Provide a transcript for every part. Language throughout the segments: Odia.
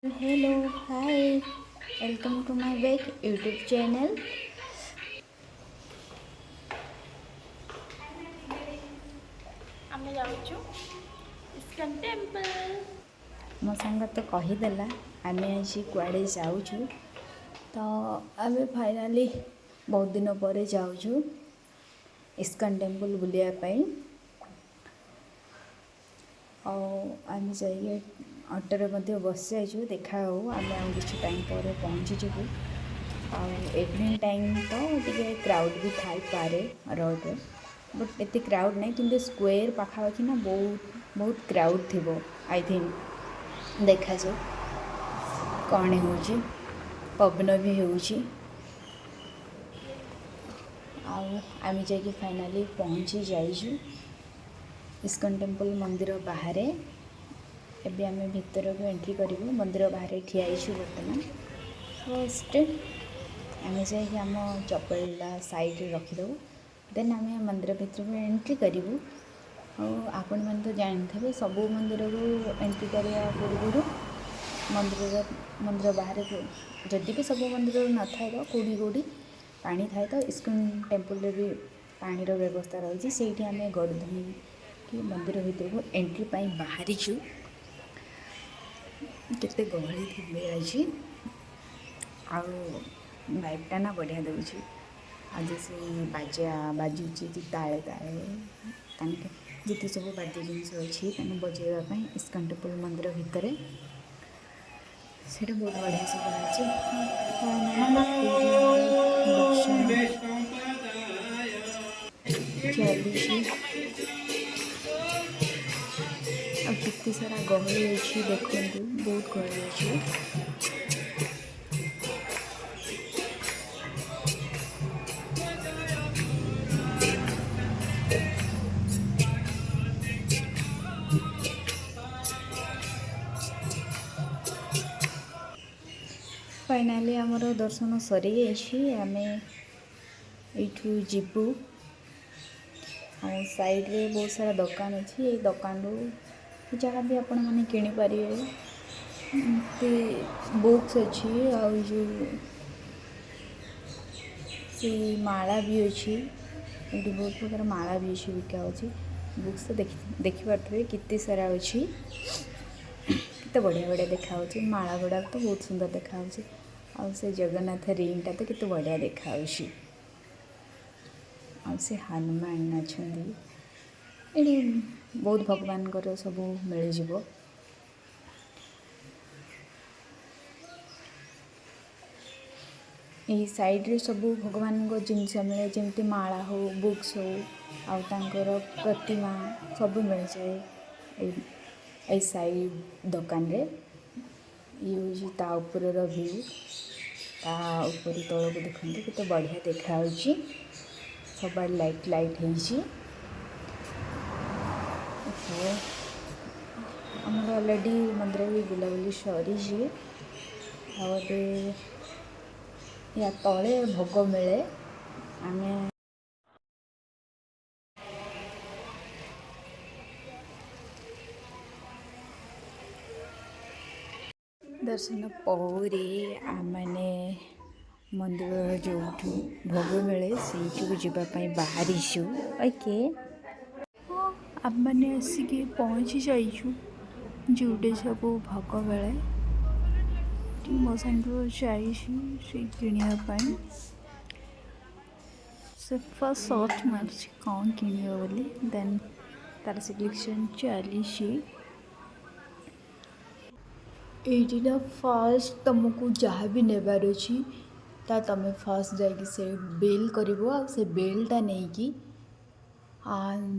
Hello, hi, welcome to my back YouTube channel. ଆମେ ଯାଉଛୁ ଇସ୍କନ ଟେମ୍ପଲ। ମୋ ସାଙ୍ଗ ତ କହିଦେଲା ଆମେ ଆଜି କୁଆଡ଼େ ଯାଉଛୁ। ତ ଆମେ ଫାଇନାଲି ବହୁତ ଦିନ ପରେ ଯାଉଛୁ ଇସ୍କନ ଟେମ୍ପଲ୍ ବୁଲିବା ପାଇଁ। ଆଉ ଆମେ ଯାଇକି ଅଟୋରେ ମଧ୍ୟ ବସିଯାଇଛୁ। ଦେଖା ହଉ, ଆମେ ଆଉ କିଛି ଟାଇମ୍ ପରେ ପହଞ୍ଚିଯିବୁ। ଆଉ ଇଭିନିଂ ଟାଇମ୍ ତ ଟିକେ କ୍ରାଉଡ଼୍ ବି ଥାଇପାରେ ରୋଡ଼ରେ, ବଟ୍ ଏତେ କ୍ରାଉଡ଼୍ ନାହିଁ। କିନ୍ତୁ ସ୍କୋୟାର ପାଖାପାଖି ନା ବହୁତ ବହୁତ କ୍ରାଉଡ଼୍ ଥିବ, I think. ଦେଖାଯାଉ କ'ଣ ହେଉଛି। ପବନ ବି ହେଉଛି। ଆଉ ଆମେ ଯାଇକି ଫାଇନାଲି ପହଞ୍ଚି ଯାଇଛୁ ଇସ୍କନ ଟେମ୍ପଲ୍ ମନ୍ଦିର ବାହାରେ। ଏବେ ଆମେ ଭିତରକୁ ଏଣ୍ଟ୍ରି କରିବୁ। ମନ୍ଦିର ବାହାରେ ଠିଆ ହେଇଛୁ ବର୍ତ୍ତମାନ। ଫାର୍ଷ୍ଟ ଆମେ ଯାଇକି ଆମ ଚପଲଟା ସାଇଡ଼୍ରେ ରଖିଦେବୁ, ଦେନ୍ ଆମେ ମନ୍ଦିର ଭିତରକୁ ଏଣ୍ଟ୍ରି କରିବୁ। ଆଉ ଆପଣମାନେ ତ ଜାଣିଥିବେ, ସବୁ ମନ୍ଦିରକୁ ଏଣ୍ଟ୍ରି କରିବା ପୂର୍ବରୁ ମନ୍ଦିର ବାହାରେ, ଯଦି ବି ସବୁ ମନ୍ଦିରରେ ନଥାଏ ତ କେଉଁଠି କେଉଁଠି ପାଣି ଥାଏ। ତ ଇସ୍କନ ଟେମ୍ପଲ୍ରେ ବି ପାଣିର ବ୍ୟବସ୍ଥା ରହିଛି। ସେଇଠି ଆମେ ଗୋଡ଼ ଧୋଇକି ମନ୍ଦିର ଭିତରକୁ ଏଣ୍ଟ୍ରି ପାଇଁ ବାହାରିଛୁ। କେତେ ଗହଳି ଥିବେ ଆଜି। ଆଉ ଭାଇବ୍ଟା ନା ବଢ଼ିଆ ଦେଉଛି। ଆଜି ସେଇ ବାଜା ବାଜୁଛି ଯେ ତାଳେ ତାଳେ, ତାଙ୍କେ ଯେତେ ସବୁ ବାଦ୍ୟ ଜିନିଷ ଅଛି ତାଙ୍କୁ ବଜେଇବା ପାଇଁ ଇସ୍କନ ଟେମ୍ପଲ୍ ମନ୍ଦିର ଭିତରେ, ସେଇଟା ବହୁତ ବଢ଼ିଆ ଶୁଭା ଯାଉଛି। ଏଇଠି ଆମର ଦର୍ଶନ ଚାଲିଛି। ଆଉ କେତେ ସାରା ଗହଳି ଅଛି ଦେଖନ୍ତୁ, ବହୁତ ଗହଳି ଅଛି। ଫାଇନାଲି ଆମର ଦର୍ଶନ ସରିଯାଇଛି। ଆମେ ଏଇଠୁ ଯିବୁ। ଆଉ ସାଇଡ଼୍ରେ ବହୁତ ସାରା ଦୋକାନ ଅଛି। ଏଇ ଦୋକାନରୁ ଯାହା ବି ଆପଣମାନେ କିଣିପାରିବେ। ଏମିତି ବୁକ୍ସ ଅଛି, ଆଉ ଯେଉଁ ସେଇ ମାଳା ବି ଅଛି। ଏଇଠି ବହୁତ ପ୍ରକାର ମାଳା ବି ଅଛି, ବିକା ହେଉଛି। ବୁକ୍ସ ତ ଦେଖିପାରୁଥିବେ କେତେ ସାରା ଅଛି, କେତେ ବଢ଼ିଆ ବଢ଼ିଆ ଦେଖାହେଉଛି। ମାଳା ଗୁଡ଼ାକ ତ ବହୁତ ସୁନ୍ଦର ଦେଖାହେଉଛି। ଆଉ ସେ ଜଗନ୍ନାଥ ରିଙ୍ଗଟା ତ କେତେ ବଢ଼ିଆ ଦେଖାହେଉଛି। ଆଉ ସେ ହନୁମାନ ଅଛନ୍ତି। ଏଠି ବହୁତ ଭଗବାନଙ୍କର ସବୁ ମିଳିଯିବ। ଏଇ ସାଇଡ଼୍ରେ ସବୁ ଭଗବାନଙ୍କ ଜିନିଷ ମିଳେ, ଯେମିତି ମାଳା ହଉ, ବୁକ୍ସ ହଉ, ଆଉ ତାଙ୍କର ପ୍ରତିମା ସବୁ ମିଳିଯାଏ ଏଇ ସାଇଡ଼୍ ଦୋକାନରେ। ଇଏ ହେଉଛି ତା ଉପରର ଭ୍ୟୁ। ତା ଉପରୁ ତଳକୁ ଦେଖନ୍ତୁ, କେତେ ବଢ଼ିଆ ଦେଖାହେଉଛି। ସବୁଆଡ଼େ ଲାଇଟ୍ ଲାଇଟ୍ ହେଇଛି। ଓହୋ, ଆମର ଅଲରେଡ଼ି ମନ୍ଦିର ବି ବୁଲାବୁଲି ସରିଛି। ଆଉ ଏବେ ୟା ତଳେ ଭୋଗ ମିଳେ। ଆମେ ଦର୍ଶନ ପରେ ଆମେମାନେ ମନ୍ଦିର ଯେଉଁଠୁ ଭୋଗ ମିଳେ ସେଇଠିକୁ ଯିବା ପାଇଁ ବାହାରିଛୁ। ଓକେ, ହଁ, ଆମେମାନେ ଆସିକି ପହଞ୍ଚି ଯାଇଛୁ ଯେଉଁଠି ସବୁ ଭୋଗ ମିଳେ। ମୋ ସାଙ୍ଗ ଯାଇଛି ସେ କିଣିବା ପାଇଁ। ସେ ଫାର୍ଷ୍ଟ ସର୍ଚ୍ଚ ମାରୁଛି କ'ଣ କିଣିବ ବୋଲି, ଦେନ୍ ତାର ସିଲେକ୍ସନ୍ ଚାଲିଛି। ଏଇଠି ନା ଫାର୍ଷ୍ଟ ତୁମକୁ ଯାହା ବି ନେବାର ଅଛି ତା ତୁମେ ଫାର୍ଷ୍ଟ ଯାଇକି ସେ ବିଲ୍ କରିବ। ଆଉ ସେ ବିଲ୍ଟା ନେଇକି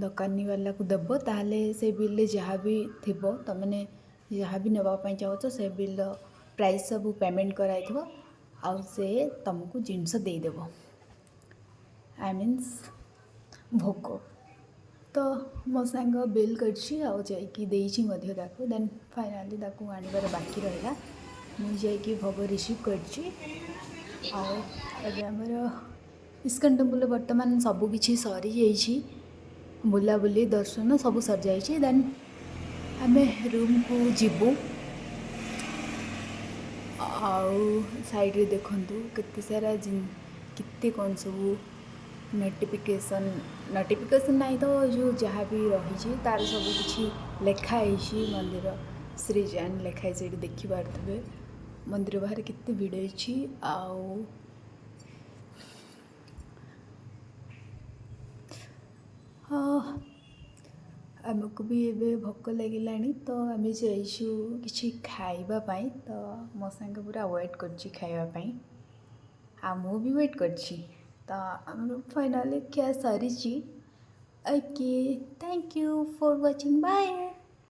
ଦୋକାନୀ ବାଲାକୁ ଦେବ। ତାହେଲେ ସେ ବିଲ୍ରେ ଯାହା ବି ଥିବ, ତୁମେ ଯାହା ବି ନେବା ପାଇଁ ଚାହୁଁଛ, ସେ ବିଲ୍ର ପ୍ରାଇସ୍ ସବୁ ପେମେଣ୍ଟ କରାହେଇଥିବ ଆଉ ସେ ତୁମକୁ ଜିନିଷ ଦେଇଦେବ, I means ଭୋଗ। ତ ମୋ ସାଙ୍ଗ ବିଲ୍ କରିଛି ଆଉ ଯାଇକି ଦେଇଛି ମଧ୍ୟ ତାକୁ। ଦେନ୍ ଫାଇନାଲି ତାକୁ ଆଣିବାର ବାକି ରହିଲା। ମୁଁ ଯାଇକି ଭୋଗ ରିସିଭ୍ କରିଛି। ଆଉ ଏବେ ଆମର ଇସ୍କନ ଟେମ୍ପଲ୍ରେ ବର୍ତ୍ତମାନ ସବୁକିଛି ସରିଯାଇଛି। ବୁଲାବୁଲି, ଦର୍ଶନ ସବୁ ସରିଯାଇଛି। ଦେନ୍ ଆମେ ରୁମ୍କୁ ଯିବୁ। ଆଉ ସାଇଡ଼୍ରେ ଦେଖନ୍ତୁ କେତେ ସାରା କେତେ କ'ଣ ସବୁ ନୋଟିଫିକେସନ୍, ନୋଟିଫିକେସନ୍ ନାହିଁ ତ, ଯେଉଁ ଯାହା ବି ରହିଛି ତାର ସବୁ କିଛି ଲେଖା ହେଇଛି। ମନ୍ଦିର ଶ୍ରୀ ଜୈନ ଲେଖା ହେଇଛି, ଏଇଠି ଦେଖିପାରୁଥିବେ। ମନ୍ଦିର ବାହାରେ କେତେ ଭିଡ଼ ହେଇଛି। ଆଉ ହଁ, ଆମକୁ ବି ଏବେ ଭୋକ ଲାଗିଲାଣି, ତ ଆମେ ଯାଇଛୁ କିଛି ଖାଇବା ପାଇଁ। ତ ମୋ ସାଙ୍ଗ ପୁରା ୱେଟ୍ କରୁଛି ଖାଇବା ପାଇଁ ଆଉ ମୁଁ ବି ୱେଟ୍ କରିଛି। ତ ଆମର ଫାଇନାଲି ଖିଆ ସରିଛି। Okay, thank you for watching, bye.